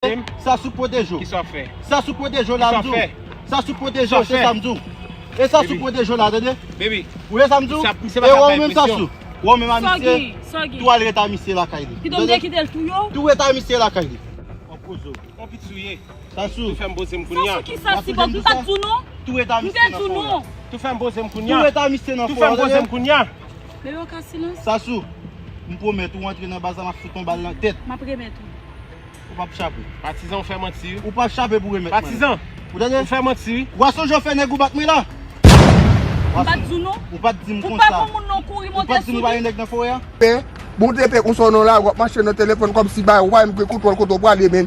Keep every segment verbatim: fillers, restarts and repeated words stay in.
Sa sou pwoteje w. Kisa w fè? Sa sou pwoteje w la, m di w. Sa sou pwoteje w, se sa m di w. E sa sou pwoteje w la, tande? Ou wè sa m di w? E wè ou menm sa sou. Wè ou menm a misye. Tou al ret a misye lakay li. Kite m te kite l tou yo. Tou ret a misye lakay li. An poze w. Konpit sou ye. Sa sou. Tou fè m poze m kounye a. Sa sou ki sa si bon, m pa t di w non. Tou ret a misye nan fò w la. Tou fè m poze m kounye a. Tou ret a misye nan fò w la. Tou fè m poze m kounye a. Bebe, w ka silans? Sa sou. M pwomèt ou antre nan baz la, m ap fout yon bal nan tèt. M ap remèt ou. Ou p ap chape. Patizan, ou fè manti wi. Ou p ap chape pou remèt mwen. Patizan, ou tande? Ou fè manti wi. W a sonje w fè nèg ou bat mwen la? M pa t di w non. Ou pa t di m konsa. Ou pa konn moun non kouri monte sou li. Ou pa t di m pa gen nèg nan forè a? Men, bon te fè konsa w nan lari, w ap mache nan telefòn kòmsi bay, ou pa menm gen kontwòl kote w prale, men.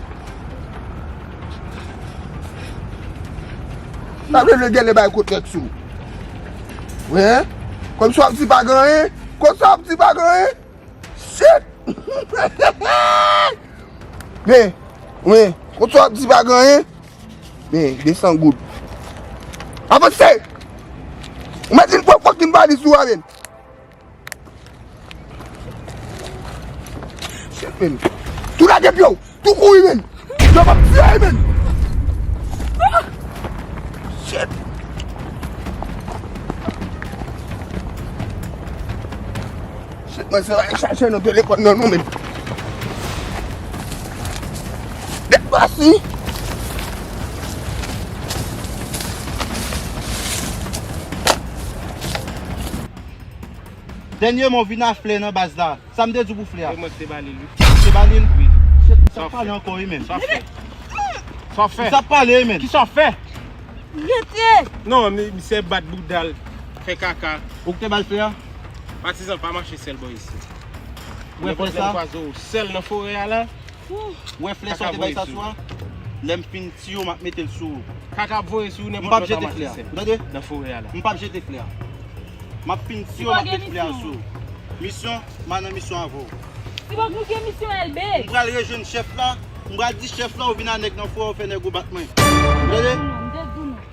Sa vle vle gèlè bay kontèks ou. Wi, hein? Kòmsi w ap di pa gen anyen. Kòmsi w ap di pa gen anyen. Shit! Men, wi, kòmsi w ap di pa gen anyen. Men, de san goud. Avanse! Ou mèt di m pran fòk ki m valiz ou a, men. Shit, men. Tou lage pye w! Tou kouri, men! Yo, m ap tiye, men! Shit! Shit, mwen se la chache nan telefòn nan, non, men. Dèk pasi! Dènyèman, w vin a flè nan baz la. Sa m te di w pou flè a? E mwen ki te ba li l, wi. Ou te ba li l? Wi. Shit, m t ap pale ankò, wi, men. Sa w fè? Sa w fè? M t ap pale, wi, men. Kisa w fè? Rete! Non, mi-, misye bat bouda l, fè kaka. Ou ki te ba l flè a? Patizan, pa mache sèl bò isit. Ou wè flè sa? Nenpòt lè m kwaze w sèl nan forè a la. Ou wè flè sa w te bay sa sou a? Lè m fin tiye w, m ap mete l sou ou. Kaka ap voye sou ou nenpòt lè w ta mache sèl nan forè a la. M p ap jete flè a. M ap fin tiye w, m ap mete flè a sou ou. Misyon, m a nan misyon avè w. Si bon nou gen misyon L B. M pral rejwenn chèf la, m pral di chèf la ou vin a nèg nan forè, ou fè nèg ou bat mwen. Ou tande?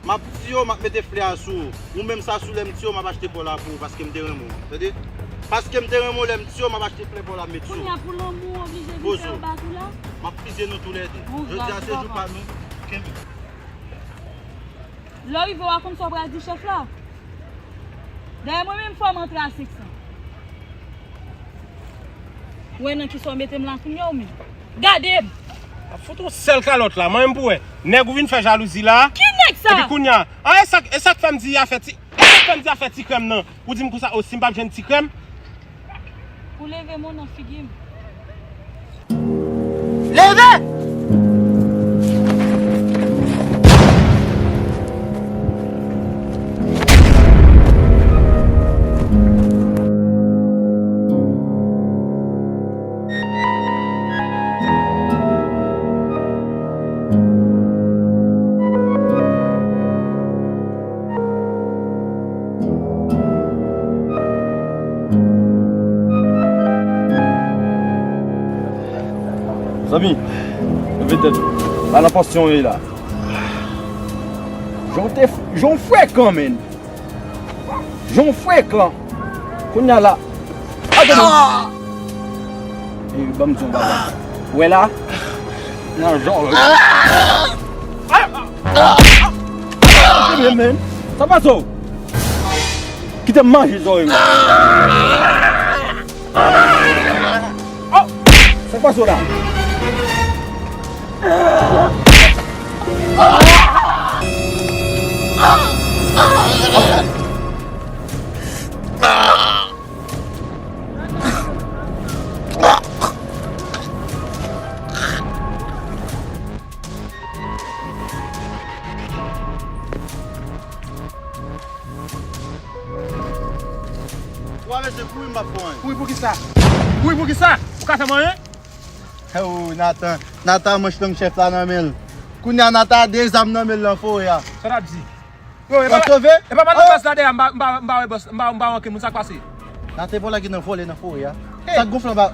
M ap tiye w, m ap mete flè a sou ou. Ou menm sa sou lè m tiye w, m ap achte pa w la pou ou, paske m te renmen w. Tande? Paske m te renmen w, lè m tiye w, m ap achte flè pa w la, m met sou ou. Kounye a pou lanmou, ou oblije vin fè yo bat ou la? M ap fizye nou toulède. Jodi a se jou pa nou. Kenbe. Lè w rive, w a konn sa w pral di chèf la? Dayè mwen menm fò m antre a senk san. Ou wè nan kisa w mete m la kounye a ou menm? Gade m! Ap fout yon sèl kalòt la, mwen menm pou wè. Nèg ou vin fè jalouzi la. Ki nèg sa? Epi kounye a, ah, e sa, e sa k fè m di afè ti, e sa k fè m di afè ti krèm nan. Ou di m konsa, o, si m p ap jwenn ti krèm? Ou leve men w nan figi m. Leve! Zanmi, leve tèt ou. Pa nan pòs yon ye la. Jan w te, jan w frekan, menn. Jan w frekan. Kounye a la. Atè, menn. E, ban m di yon bagay. Ou wè la? Nan jan w. Atè, menn. Sa pase w? Kite m manje zòrèy ou. Oh! Sa k pase w la? Wa mesye, kouri, m p ap fè anyen. Kouri pou kisa? Kouri pou kisa? Ou ka fè m anyen? Oh, Nathan, Nathan manch lang chèf la nan men l. Kounye a Nathan a de zam nan men l nan forè a. Sa n ap di? Yo, e pa, e pa mal nan baz la dèyè, m pa, m pa, m pa wè bòs, m pa, m pa wè okenn moun, sa k pase? Nathan, vòlè ki nan vòlè nan forè a. Sa k gonfle anba?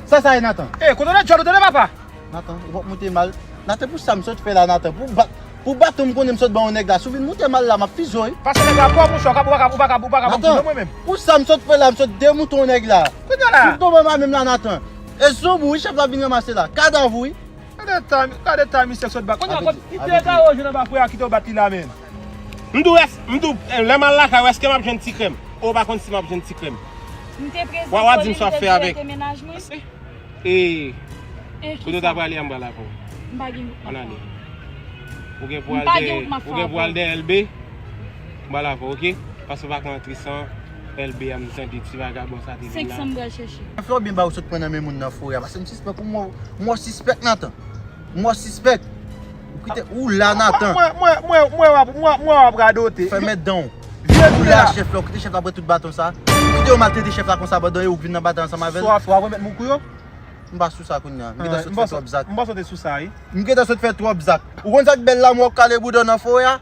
Sa sa ye, Nathan? E, kote w te djòl ou te de papa? Nathan, ou p ap moute mal. Nathan, pou sa m sot fè la, Nathan, pou bat, pou baton m konnen m sot ban yon nèg la, si w vin moute mal la, m ap fize w, wi. Pase nèg la, pran mouchwa, ou pa ka, ou pa ka, ou pa ka, ou pa ka ban m koudmen mwen menm. Pou sa m sot fè la, m sot demoute yon nèg la. Kounye a la. Si w tonbe anba men m la, Nathan. E zonbi w, wi, chèf la vin ranmase la. Kadav ou, wi. Gade ta, gade ta misye sot bat. Kounye a, kot, li te gade yo jwenn anba fouya, kite yo bat li la, men. M di w, èske, m di w, eh, lè m al lakay ou, èske m ap jwenn ti krèm? Ou pa konn si m ap jwenn ti krèm. M te prezante w, li te demenaj mwen. E, e kote w ta prale a, m pral avè w. M pa gen wout m ap fè. Ann ale. Ou gen pou al dèyè, ou gen pou al dèyè L B. M pral avè w, oke? Paske w pa ka antre san L B a, m tande ti vagabon sa te vin la. Senk san m pral chèche. Fè w byen ba ou sot pran nan men moun nan forè a, paske m sispèk ou mò, mò sispèk Nathan. Mò sispèk. Ou kite ou la Nathan. Mwen, mwen, mwen, mwen, w ap, mwen, mwen w ap radote. Fèmen dan w. Vye ou la chèf la, ou kite chèf la pran tout baton sa. Ou kite yo maltrete chèf la konsa pandan yo ou k vin nan batay ansanm avè l. Sa w ap fè, w ap remèt mwen kou yo? M pa sou sa kounye a. M gentan sot fè twòp zak. M pa sot sou sa, wi. M gentan sot fè twòp zak. Ou konn sa k bèl la, mwen w ap kale bouda w nan forè a?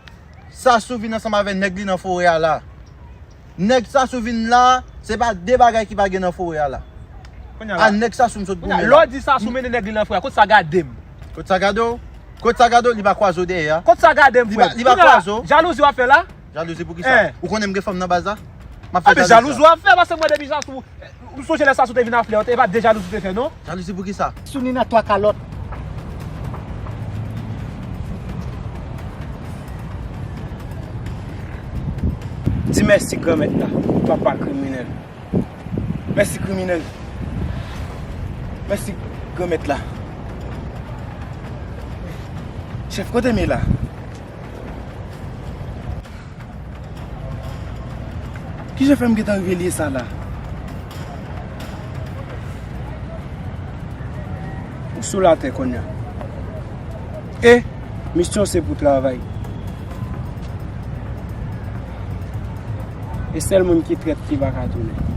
Sasou vin ansanm avè nèg li nan forè a la. Nèg Sasou vin la, se pa de bagay ki pa gen nan forè a la. A nèg Sasou m sot goumen la. Lè w di Sasou mennen nèg li nan forè a, kote sa gade m? Kote sa gade w? Kote sa gade w? Li pa kwaze w dèyè a. Kote sa gade m, frè? Li pa kwaze w. Jalouzi w ap fè la? Jalouzi pou kisa? Ou konnen m gen fanm nan baz la? M ap fè jalouzi. Jalouzi w ap fè, paske mwen depi Sasou, ou sonje lè Sasou te vin aflè, e pa de jalouzi w te fè, non? Jalouzi pou kisa? Sou ni nan twa kalòt. Di mèsi Granmèt la, papa kriminèl. Mèsi kriminèl. Mèsi Granmèt la. Chèf, kote m ye la? Kijan fè m gentan rive lye sa la? Ou sou latè kounye a. E misyon se pou travay. E sèl moun ki trèt ki pa ka tounen.